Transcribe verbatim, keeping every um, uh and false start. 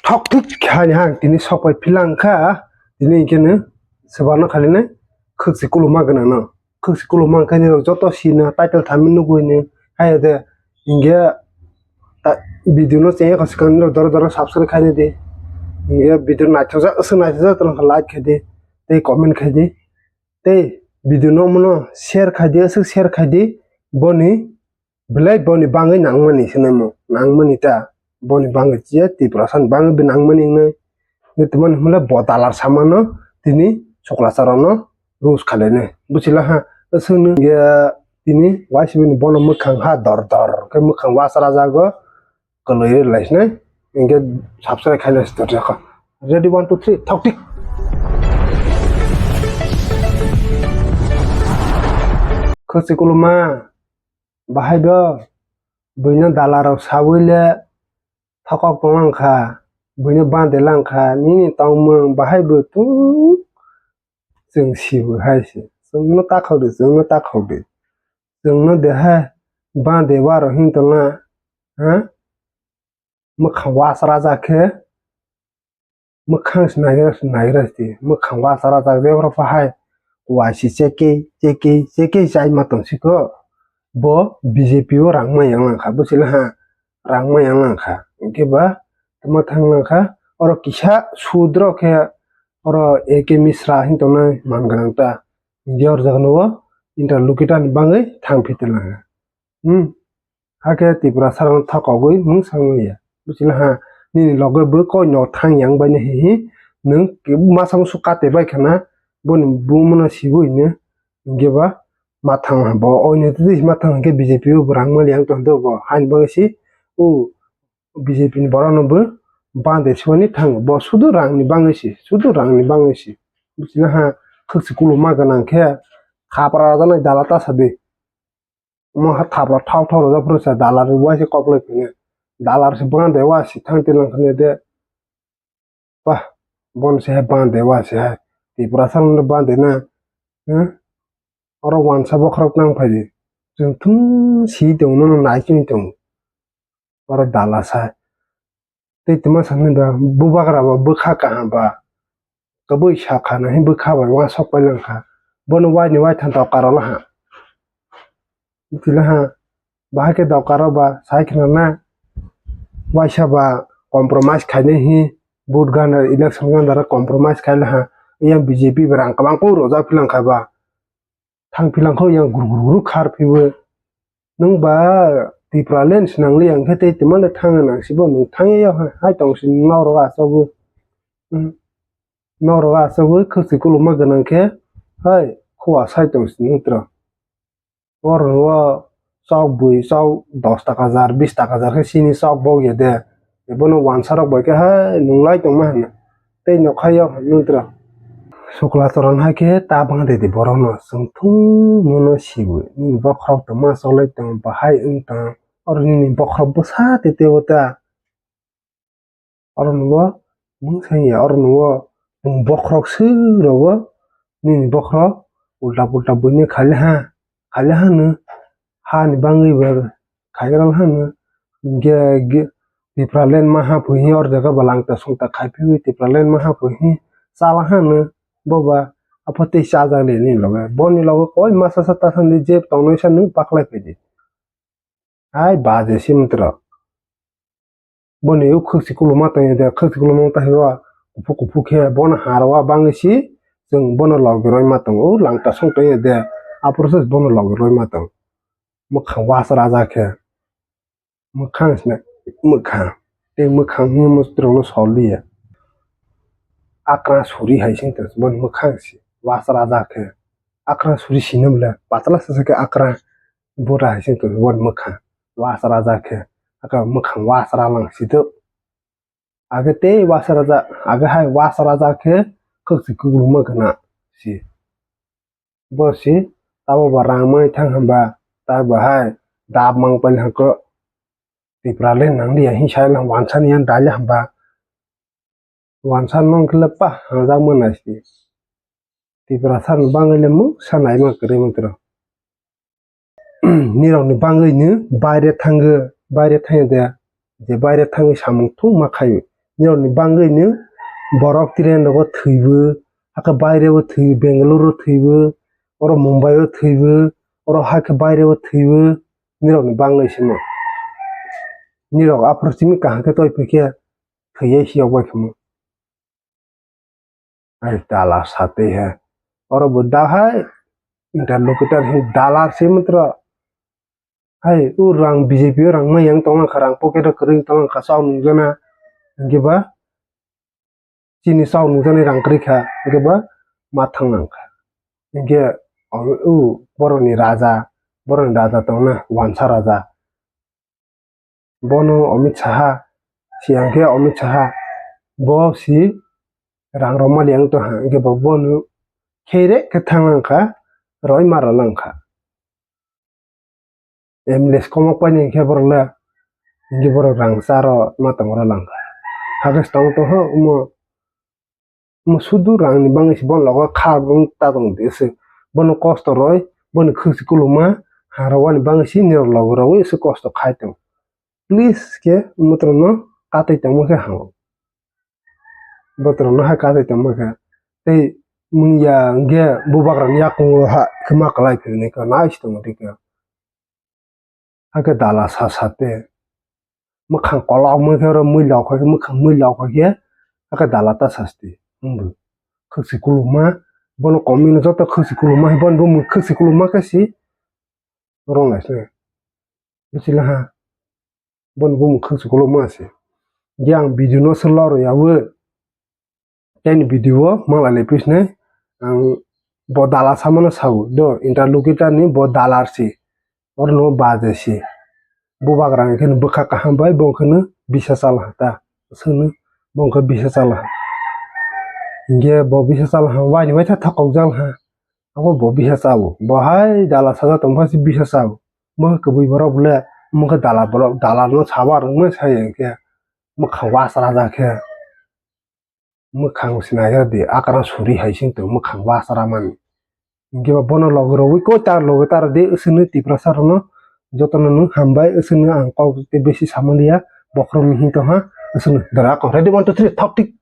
Thok thik khaini ha tini sokpai philang kha, tini hinkhe no swbano khaline khwksi kuluma gwnangno. Khwksi kuluma hinkhe nirok joto sino title thami nugwini. Hayode hinkhe video no chengya kha swkang nirok doro doro subscribe khaini di. Hinkhe video naithokjak, aswk naithokjak tongkha like khaidi, tei comment khaidi, tei video no omono share khaidi, aswk share khaidi, boni belai boni bangwi nangmani se nangmo, nangmani ta, boni bangwi je Tiprasa ni bangwi bo nangmani wngnai. Nini tongmani hwnle bo dalar samano tini Suklachar no roast khainai. Buchila ha, aswkno ya tini waisibini bono mwkhang ha dor dor khe mwkhang wasra jago kwlwi lai sinai. Hinkhe subscribe khainai se torjak kha. Ready, one, two, three, thok thik. Khwksi kuluma. Bahai bo buino dalarok sawi le thokok tonglang kha, buino bande lang kha, nini tongmung bahai bo tung chwng sibo hai se. Chwngno takhok di, chwngno takhok di. Chwngno de hai bande waro hin tongna, ha? Mwkhang wasra jak khe, mwkhang se naigra se naigra se, mwkhang wasra jak, jebra pahai waisi chekei chekei chekei chai ma tong siko. Bo B J P o rang ma yang lang kha, buchila ha, rang ma yang lang kha. Hinkhe ba tama thang lang kha, oro kisa sudro khe oro A K Misra hin tongnai man gwnang ta. Hinkhe oro jaga no o interlocutor ni bangwi thang phi tong lang kha. Hmm. Hakhe Tiprasa rok thokogwi mung sangwi ya. Buchila ha, nini loge bo koi no thang yang bai ni hihi, nwng masa musu kate bai khana, boni bumung no sibu hino, hinkhe ba ma thang ha bo, oino twi ma thang hinkhe B J P o bo rang mali yang tong do bo, hain bangwi si, o B J P ni borok no bo bande sibani thango, bo sudu rang ni bangwi si, sudu rang ni bangwi si. Buchila ha, khwksi kuluma gwnang khe, khapra rajak nai dala ta sadi. Omo ha thapla thok thok rwjak phuru sa dalar waise koplai phine. Dalar se bande wa si thang tilang khane de. Bah, bon se hai bande wa se hai. Tiprasa no bande na. Hmm? Oro wansa bokhorok nang phai di. Chwng thung si tong no nai chini tong. Oro dala sa. Tei tuma sakni ba bubagra ba bwkha kaham ba kwbwi sakha na hin bwkha bai uansuk pai lang kha. Bono waini waithang tokaro laha. Tila ha bahai khe tokaro ba sai khna na waisa ba compromise khainai hi vote gana election gana compromise khai laha. Yang B J P ba rang kwbang kok rojak philang kha ba. Thang philang kho yang guru guru guru khar phibo. Nwng ba Tipraland swnang li yang khe tei tuma le thang nang sibo nwng thang ya hai tong si norok achago. Norok achago khwsi kuluma gwnang khe hai khua sai tong si nwng tro. Oro o chok bui chok dos taka jar bis taka jar khe sini chok bok ya de. Bono wansa rok bai khe hai nung lai tongma hwnna tei nokha yok hwnwi tro. Sukla toron hai khe ta bang de di borok no chwng thung mono sibo nini bokhorok tongma chok lai tong bahai wng tong oro nini bokhorok bwsa tei tebo ta. Oro nugo mung sanya oro nugo bokhorok swi rogo nini bokhorok ulta pulta buini khali ha. Khali hano hani bangwi ba khairal hano ge ge Tipraland ma ha phuhi or jaga ba langta sungta khai phiwi Tipraland ma ha phuhi chala hano boba apha tei chajakle ni loge boni loge koi masa sa ta sandi je tongnai sa nung paklai phaidi. Hai baje simtro. Boni o khwksi kuluma tongya de, khwksi kuluma wng tahi o kuphuk kuphuk khe bono ha rw bangwi si chwng bono logi rwima tongo, o langta song tongya de, aphuru se bono logi rwima tongo. Mwkhang wasra ja khe, mwkhang sina mwkhang, tei mwkhang hwnwi mwswk rokno sol liya. Akra suri hai se wng tong boni mwkhang se wasra ja khe, akra suri sino bwle patla se khe akra bura hai se wng tong boni mwkhang wasra ja khe, aka mwkhang wasra lang si do. Age tei wasra ja, age hai wasra ja khe khwksi kukruma gana si. Bo si tabo ba rang mani thang hwnba ta bahai dab mang pani hwnkhe Tipraland nang liya hin sai lang wansa ni yang dali hwnba wansa nong khe le pa hangjak mani si. Tiprasa ni bangwi le mungsa naima kwrwi mantro. Nirok ni bangwi ni baire thangwi, baire thangwi de, je baire thangwi samung thung ma khaio. Nirokni bangwi ni borok Tirani rogo thwibo, hakhe bairebo thwibo, Bengaluru thwibo, oro Mumbai o thwibo, oro hakhe bairebo thwibo, nirokni bangwi simo. Nirok aphuru simi kaham khe toi phai khe thwiya siyok bai khamo. Ai dala satwi he. Oro bo da hai interlocutor he dalar se mantro. Hai u rang B J P o rang mai yang tonglang kha, rang pocket o kwrwi tonglang kha, chao nung jana. Hingke ba chini chao nung jani rang kwrwi kha, hingke ba ma thang nang kha. Hingke o, u boroni raja, boroni raja tongna wansa raja. Bono Amit Saha, siyang khe Amit Saha, bo si rang rok mali ang tongha, hingke bo bono kheire khe thang lang kha, roi ma rw lang kha. M L A komo paini hingke borok le, hingke borok rang cha rw ma tong rw lang kha. Hakhe tong tong ho, omo Omo sudu rangni bagwi se bono logo kha bung ta tong di se. Bono kosto roi, boni khwsi kuluma, ha rwani bagwi se nirok logo rogwi se kosto khai tong. Please khe motrono katwi tongma khe hango. Botrono hai katwi tongma khe. Tei mungya hwnkhe bubagrani yakungo ha khe ma kwlai phirni khe nai se tongo tei khe. Hakhe dala sa sa te. Mwkhang kolok mui khe oro mui lok kha khe, mwkhang mui lok kha khe, hakhe dala ta sa sa te. Wngbo khwksi kuluma, bono komino joto khwksi kuluma, bono bo mui khwksi kuluma khe si. Rong lai se. Bisi laha. Bono bo mui khwksi kuluma se. Yang video no se loro yawe. Tei ni video o mala le pis nai, ang bo dala samano sao, do interlocutor ni bo dalar si, oro no baje si. Bubagra ni kheno bwkha kaham bai bo kheno bisa chal ha ta, sini bo khe bisa chal ha. Hingke bo bisa chal ha, waini waitha thokok jal ha, abo bo bisa chao, bo hai dala saja tong pha si bisa chao. Bo kwbwi borok bole, mo khe dala borok, dala no sabo rwngmani sai hingke, mwkhang wasra ja khe. Mwkhang sinai ya di, akra suri hai sing tong mwkhang wasra mani. Hingke ba bono logi rogwi koi ta logi ta rw di, aswkno Tiprasa rwno jotono nwng hambai, aswkno ang kok tei besi samani ya, bokhorok ni hing tong ha, aswkno dara kok ready one two three thok tik.